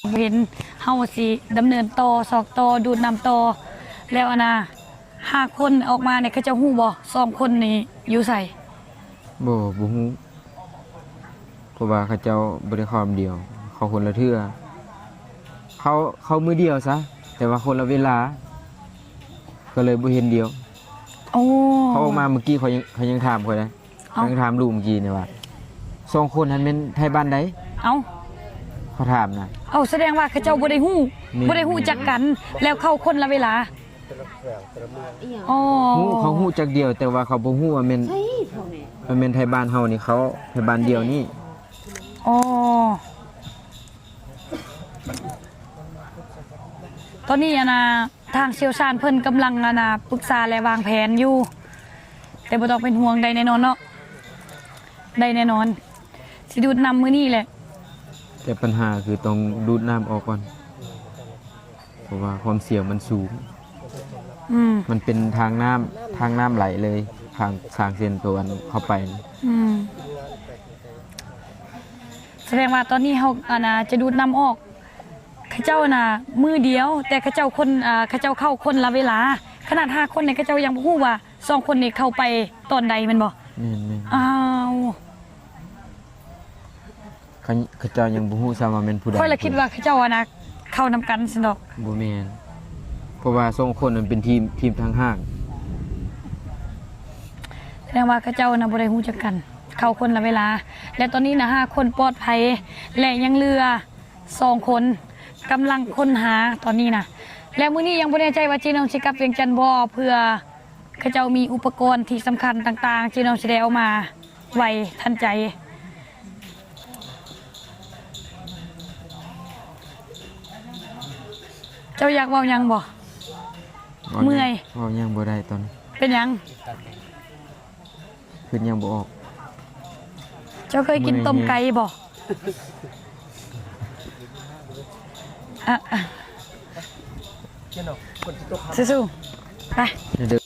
ບໍ່ເຫັນ ເຮົາຊິດຳເນີນຕໍ່ ຊອກຕໍ່ ດູດນ້ຳຕໍ່ ແລ້ວອັນນ່າ ຫ້າຄົນອອກມານີ້ ເຂົາເຈົ້າຮູ້ບໍ່ ສອງຄົນນີ້ຢູ່ໃສ? ບໍ່ ບໍ່ຮູ້ ເພາະວ່າເຂົາເຈົ້າບໍ່ໄດ້ເຂົ້ານຳດຽວ ເຂົ້າຄົນລະເທື່ອ ເຂົ້າ ເຂົ້າມື້ດຽວຊະ ແຕ່ວ່າຄົນລະເວລາ ກໍເລີຍບໍ່ເຫັນດຽວ. ໂອ້ ເຂົາອອກມາມື້ກີ້ ເຂົາຍັງ ເຂົາຍັງຖາມຂ້ອຍເດ້ ເອົ້າ ເຂົາຍັງຖາມລູກມື້ກີ້ນີ້ວ່າ ສອງຄົນຫັ້ນແມ່ນໄທບ້ານໃດ? ເອົ້າ ເຂົາຖາມນະ. ເອົ້າ ສະແດງວ່າເຂົາເຈົ້າບໍ່ໄດ້ຮູ້ ແມ່ນ ບໍ່ໄດ້ຮູ້ຈັກກັນ ແລ້ວເຂົ້າຄົນລະເວລາ. ອໍ ຮູ້ ເຂົາຮູ້ຈັກດຽວ ແຕ່ວ່າເຂົາບໍ່ຮູ້ວ່າແມ່ນ ໃຊ່ພໍ່ແມ່ ວ່າແມ່ນໄທບ້ານເຮົານີ້ ເຂົາໄທບ້ານດຽວນີ້. ອໍ ຕອນນີ້ອັນນ່າ ທາງຊ່ຽວຊານເພິ່ນກຳລັງອັນນ່າ ປຶກສາ ແລະ ວາງແຜນຢູ່ ແຕ່ບໍ່ຕ້ອງເປັນຫ່ວງ ໄດ້ແນ່ນອນເນາະ ໄດ້ແນ່ນອນ ຊິດູດນ້ຳມື້ນີ້ແຫຼະ. ແຕ່ປັນຫາຄືຕ້ອງດູດນ້ຳອອກກ່ອນ ເພາະວ່າຄວາມສ່ຽງມັນສູງ. ອືມ ມັນເປັນທາງນ້ຳ ທາງນ້ຳໄຫຼເລີຍ ທາງ ທາງເສັ້ນຕົວເຂົ້າໄປ. ອືມ ສະແດງວ່າຕອນນີ້ເຮົາ ອັນນ່າ ຈະດູດນ້ຳອອກ ເຂົາເຈົ້ານະມື້ດຽວ ແຕ່ເຂົາເຈົ້າຄົນ ເຂົາເຈົ້າເຂົ້າຄົນລະເວລາ ຂະໜາດຫ້າຄົນນີ້ ເຂົາເຈົ້າຍັງບໍ່ຮູ້ວ່າສອງຄົນນີ້ເຂົ້າໄປຕອນໃດແມ່ນບໍ່? ແມ່ນໆ ອ້າວ ເຂົາ ເຂົາເຈົ້າຍັງບໍ່ຮູ້ຊ້ຳວ່າແມ່ນຜູ້ໃດ. ຂ້ອຍລະຄິດວ່າເຂົາເຈົ້າຫັ້ນນະເຂົ້ານຳກັນຊັ້ນດອກ. ບໍ່ແມ່ນ ເພາະວ່າສອງຄົນນັ້ນເປັນທີມ ທີມທາງຫ້າງ ສະແດງວ່າເຂົາເຈົ້ານະບໍ່ໄດ້ຮູ້ຈັກກັນ ເຂົ້າຄົນລະເວລາ ແລະ ຕອນນີ້ນະຫ້າຄົນປອດໄພ ແລະ ຍັງເຫຼືອ ສອງຄົນ ກຳລັງຄົ້ນຫາຕອນນີ້ນະ ແລະ ມື້ນີ້ຍັງບໍ່ແນ່ໃຈວ່າເຈນອງຊິກັບວຽງຈັນບໍ່ ເພື່ອເຂົາເຈົ້າມີອຸປະກອນທີ່ສຳຄັນຕ່າງໆ ເຈນອງຊິໄດ້ເອົາມາໄວທັນໃຈ. ເຈົ້າຢາກເວົ້າຫຍັງບໍ່? ເມື່ອຍ ເວົ້າຫຍັງບໍ່ໄດ້ຕອນນີ້. ເປັນຫຍັງ? ຄິດຫຍັງບໍ່ອອກ. ເຈົ້າເຄີຍກິນຕົ້ມໄກ່ບໍ່? ອ່ະ ອ່ະ ສູ້ໆ ໄປ.